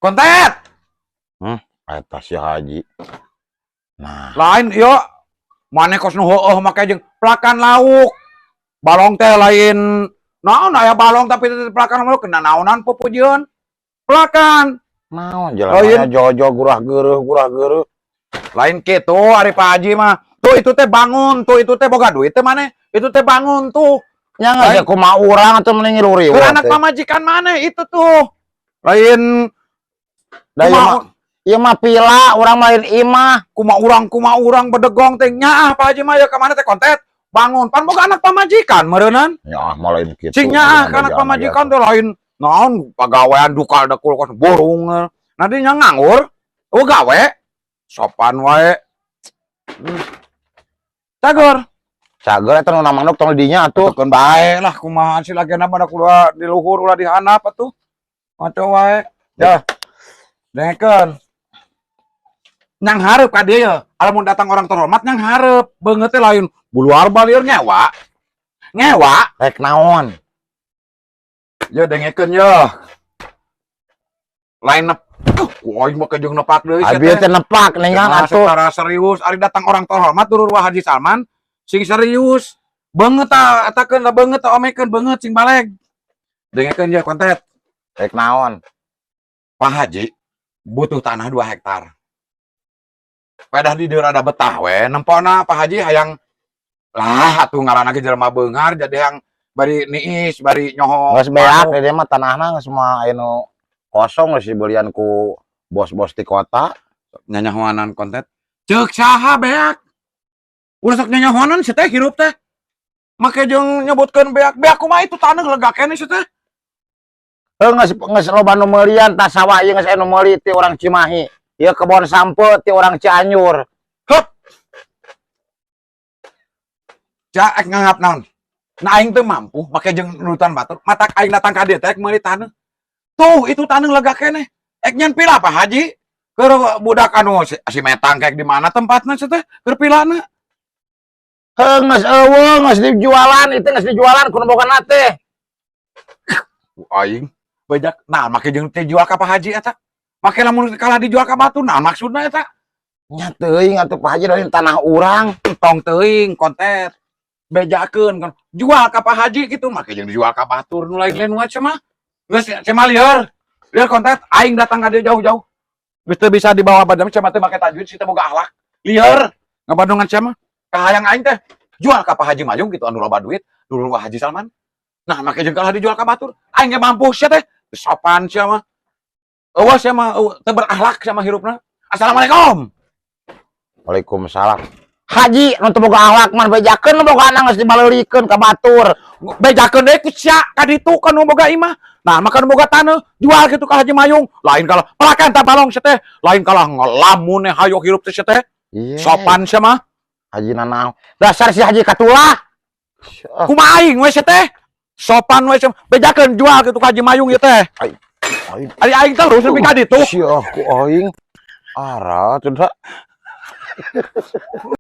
Kontet. Eta si Haji. Nah, Lain ieu maneh kos nu heueuh make jeung pelakan lauk. Balong teh lain naon, aya balong tapi teu pelakan lauk, kena naonan pupujieun. Pelakan. Naon jalannya jojo gurah geureuh gurah geureuh. Lain kitu ari Pak Haji mah. Tuh, itu teh bangun, tuh itu teh boga duit teh maneh. Itu teh bangun tuh. Nya geus kumaha urang atuh mending ngilu Keur anak pamajikan maneh itu tuh. Lain Da ieu mah, ieu mah pila, urang mah lain imah. Kumaha urang, kumaha urang bedegong teh, nyaah Pak Haji mah ya ka mana teh, kontet. Bangun pan boga anak pamajikan meureunnan. Ya mah lain kitu. Cing nyaah ka anak pamajikan teh, lain naon pagawean dukal dekul kos burung. Nanti nya nganggur. Oh, gawe. Sopan wae. Cager. Cager, eta nu namangdok tong di dinya atuh. Tuh bae lah, kumaha sih lagi mah ulah di luhur ulah di handap atuh. Maco wae. Ya. Dengekeun. Nyang hareup ka dieu ya. Lamun datang orang terhormat nyang hareup. Beungeut teh lain buluar balieur ngewa. Ngewa. Rek naon? Ya, dengekeun ya. Lain nep. Wah, aing mah jeung nepak deui sia Abi teh. Teh nepak ningan Cenah atuh. secara serius, ari datang orang terhormat dulur Wah Haji Salman, sing serius. Beungeut ta atakeun lah, beungeut ta omekeun, beungeut sing baleg. Dengekeun ya, kontet. Rek naon? Pak Haji butuh tanah 2 hektar. Pedah di dieu rada betah we, nempona Pak Haji hayang lah atuh, ngaranna ge jelema beunghar, jadi yang bari niis, bari nyoho. Geus beak di dieu mah, tanahna geus mah aya nu kosong, geus dibelian ku bos-bos di kota. Nyanyahoanan, kontet. Ceuk saha beak? Ulah sok nyanyahoanan sia teh, hirup teh. Make jeung nyebutkeun beak, beak kumaha? Itu taneuh lega keneh sia teh. Heuh, geus geus loba nu meulian tah, sawah ieu geus aya nu meuli ti orang Cimahi. Ieu kebon sampeu ti orang Cianjur. Hup. Ja ek nganggap naon? Nah, aing teu mampu make jeung nurutan batur. Matak aing datang ka dieu teh meuli taneuh. Tuh, itu taneuh lega keneh. Ek nyen pila Pak Haji? Keur budak anu si metang kayak di mana tempatna sia teh? Keur pilana. Heuh, geus eueuh, geus dijualan, itu geus dijualan ku nu bogana teh. Aing bejak nah make jeung teh jual ka Pak Haji eta. Make lamun kalah dijual ka batur, nah maksudna eta? Nya teuing atuh, Pak Haji, dari tanah urang. Tong teuing, kontet. Bejakeun kan jual ka Pak Haji gitu, make jeung dijual ka batur nu lain-lain wae mah. Geus sia mah lieur. Lieur, kontet, aing datang ka dieu jauh-jauh. Geus teu bisa dibawa badan sia mah, teu make tajwid sia teh, boga akhlak. Lieur ngabandungan sia mah. Kahayang aing teh jual ka Pak Haji Mayung gitu anu loba duit, dulur Wah Haji Salman. Nah, make jeung kalah dijual ka batur. Aing ge mampu sia teh. Sopan sia mah. Eueuh sia mah, eueuh, teu berakhlak sia mah hirupna. Assalamualaikum. Waalaikumsalam. Haji nu teu boga akhlak mah bejakeun nu boga geus dibaleulikeun ka batur. Bejakeun deui ku sia ka ditu ka nu boga imah. Nah, maka nu boga taneuh jual gitu ka Haji Mayung. Lain kalah pelakan tah balong sia teh. Lain kalah ngelamun hayo hirup teh sia teh. Iya. Sopan sia mah. Haji nanaon? Dasar si Haji katulah. Ah. Kumaha aing we sia teh? Sopan we sia. Bejakeun jual gitu ka Haji Mayung ieu teh. Aing. Ari aing terus nepi ka ditu. Sia ku aing. Ara tuh.